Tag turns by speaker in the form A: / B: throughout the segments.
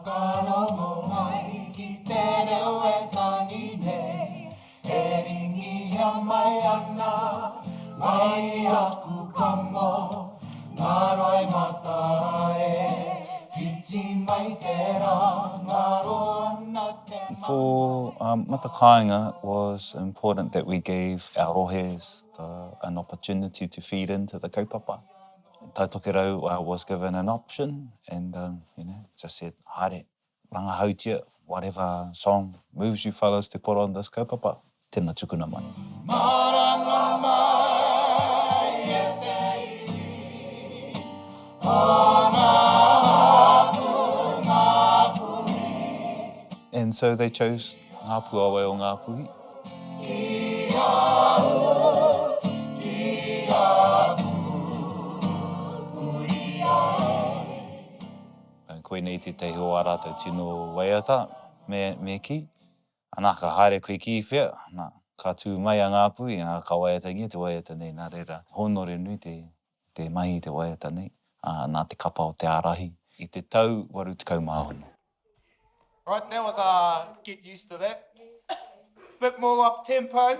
A: Whakarongo mai ki te reo e tangi nei, E ringihia mai ana mai i aku kamo, Ngā roimata e whiti mai te rā, Ngaro ana te mamae.
B: For Matakāinga was important that we gave our rohes the an opportunity to feed into the kaupapa. Tai Tokerau was given an option and you know, just said, haere, rangahautia, whatever song moves you fellas to put on this kaupapa, tena tukuna mai.
A: Maranga mai e te iwi o ngā hapū Ngāpuhi.
B: And so they chose Ngā Puawai o Ngāpuhi.
A: Ki a au, ki a Pūpuria e.
B: Koinei tētahi o ā rātou tino waiata, me, me kī. Ana, ka haere koe ki whea, nā, ka tū mai a Ngāpuhi, ā, ka waiatangia te waiata nei, nā reira, hōnore nui te, te mahi i te waiata nei, ā, nā te kapa o Te Ārahi i te tau 86.
C: Right, that was a get used to that. Bit more up tempo,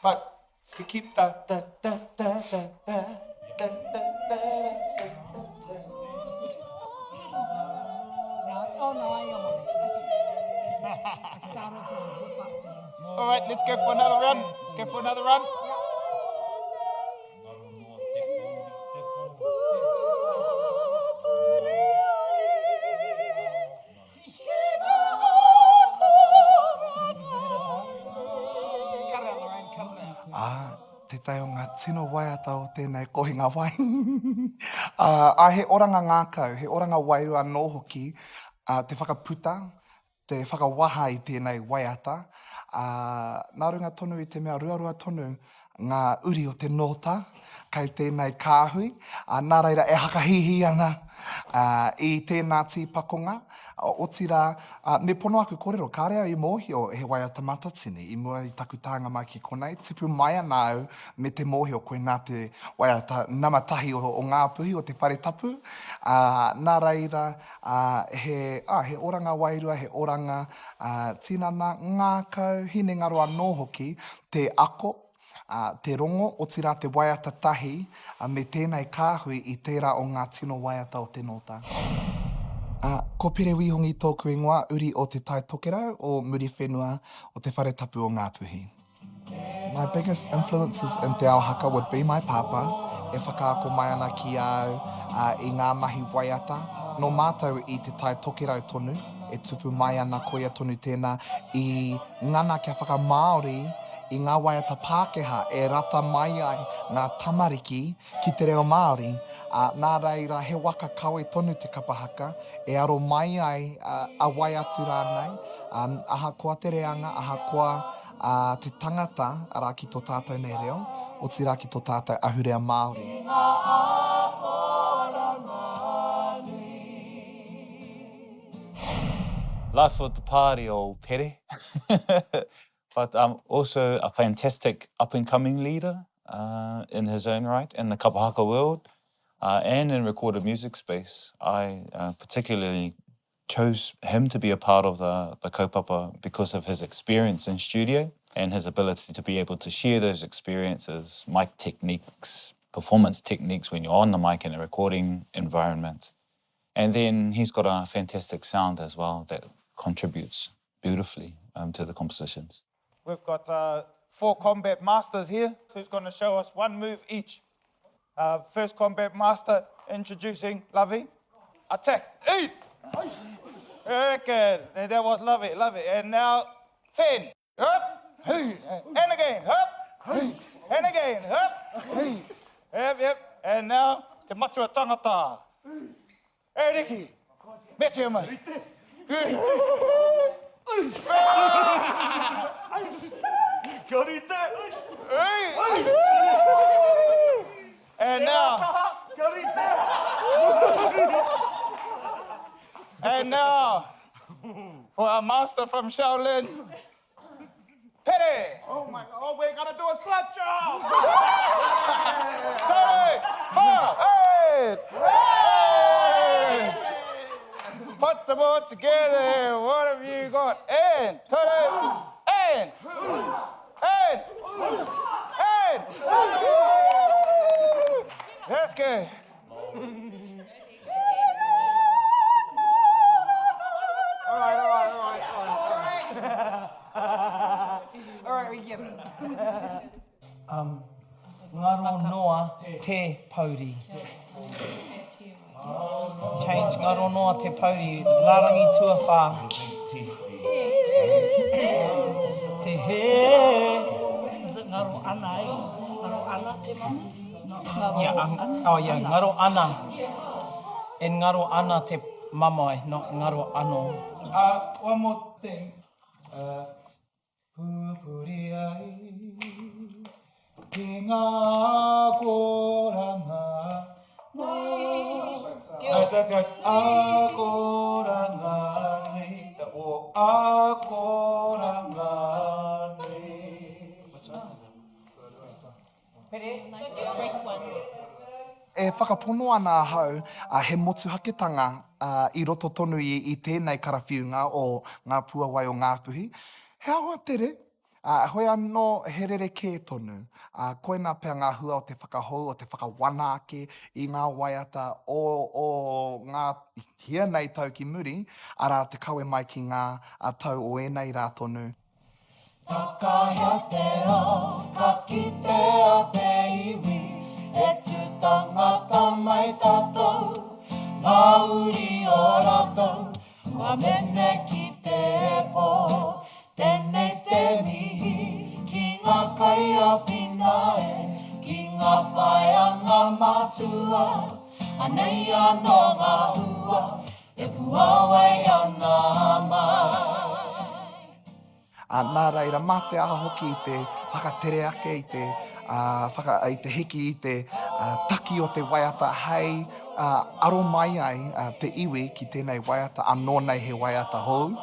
C: but to keep the da da da da da da da da da da. All right, let's go for another run. Let's go for another run.
D: Ā, tētahi o ngā tino waiata o tēnei kohinga wai. Ā, ā, he oranga ngākau, he oranga wairua anō hoki, ā, te whakaputa, te whakawaha i tēnei waiata, ā, nā runga tonu i te mea ruarua tonu ngā uri o te nōta kei tēnei kāhui, ā, nā reira e hakahīhī ana ā, i tēnā tīpakonga, otirā, ā, me pono aku kōrero, kāre au i mōhio he waiata matatini i mua i taku tānga mai ki konei, tipu mai ana au me te mōhio koinā te waiata nama tahi o, o Ngāpuhi, o te whare tapu, ā, nā reira, ā, he, ā, he oranga wairua, he oranga, ā, tinana, ngākau, hinengaro anō hoki, te ako, ā, te rongo, otirā te waiata tahi, ā, me tēnei kāhui i tērā o ngā tino waiata o te nōta. Ā, ko Pere Wīhongi tōku ingoa, uri o Te Tai Tokerau, o Muriwhenua, o Te Whare Tapu o Ngāpuhi. My biggest influences in Te Ao Haka would be my pāpā, e whakaako mai ana ki a au i ngā mahi waiata. Nō mātou i Te Tai Tokerau tonu, e tupu mai ana koia tonu tēnā i ngana kia whakamāori i ngā waiata Pākehā e rata mai ai ngā tamariki ki te reo Māori, ā, nā reira he waka kawe tonu te kapa haka e aro mai ai a wai atu rānei, ā, ahakoa te reanga, ahakoa te tangata, arā, ki tō tātou nei reo, otirā ki tō tātou ahurea Māori.
A: Ki ngā akoranga nui.
B: Life of the party o Pere. But um also a fantastic up and coming leader uh in his own right in the kapa haka world uh and in recorded music space. I uh particularly chose him to be a part of the the kaupapa because of his experience in studio and his ability to be able to share those experiences, mic techniques, performance techniques when you're on the mic in a recording environment. And then he's got a fantastic sound as well that contributes beautifully um, to the compositions.
C: We've got uh, four combat masters here who's going to show us one move each. Uh, first combat master introducing Lovey. Attack. Eight. Okay, that was lovely, lovely. And now, 10. Up, and again, up, and again, up. Yep, yep. And now, te matua tangata. E Riki, me te mai. Rite. Rite.
E: Kia rite.
C: And now.
E: Kia rite.
C: And now, for our master from Shaolin, Pere!
D: Oh my, oh, we're gonna do a slut job!
C: Three, four, eight! Hey! all together. What have you got? And ta and and and. Let's go.
F: All right, all right, all right, all right. All right, we get it.
G: Um, ngaro noa te pouri. Change ngaro noa te pouri, rarangi tuawha. Te he.
H: Is it ngaro ana eh? Ngaro ana te mama?
G: Yeah, oh yeah, ngaro ana. And ngaro ana te mamae, not ngaro ano.
C: One more thing. Pupuri ai ki ngā akoranga nui. Akoranga nui, o akoranga nui.
D: E whakapono ana ahau he motuhaketanga i roto tonu i tēnei karawhiunga o Ngā Puawai o Ngāpuhi. He awa tere, heoi anō he rerekē tonu. Koinā pea ngā hua o te whakahou, o te whakawana ake i ngā waiata o ngā hia nei tau ki muri, arā te kawe mai ki ngā tau o ēnei rā tonu.
A: Takahia te ao, ka kitea te iwi, e tū tangata mai tātou, ngā uri o rātou, kua mene ki te pō. Tēnei te mihi ki ngā kaiāwhina e, ki ngā whaea, ngā mātua, anei anō ngā hua e puāwai ana mai.
D: Ā, nā reira, mā te aha hoki i te whakatere ake, i te, ā, whaka, i te hiki i te, ā, taki o te waiata hei, ā, aro mai ai, ā, te iwi ki tēnei waiata, anō nei he waiata hou.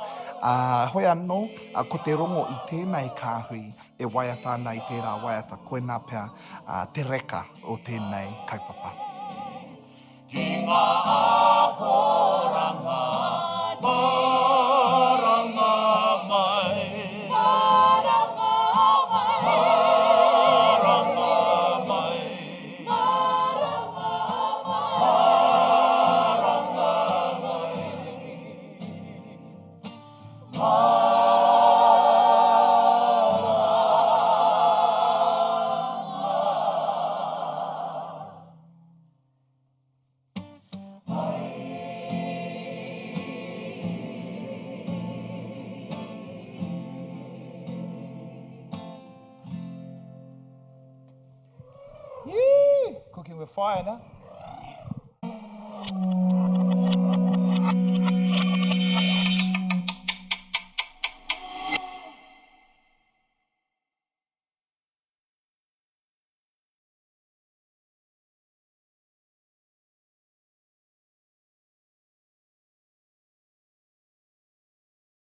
D: Ā, hoi anō, ā, ko te rongo i tēnei kāhui e waiata ana i tērā waiata, koinā pea, ā, te reka o tēnei kaupapa.
A: Ki ngā akoranga maranga mai. Maranga mai. Maranga mai. Maranga mai. Maranga mai.
C: Cooking with fire now.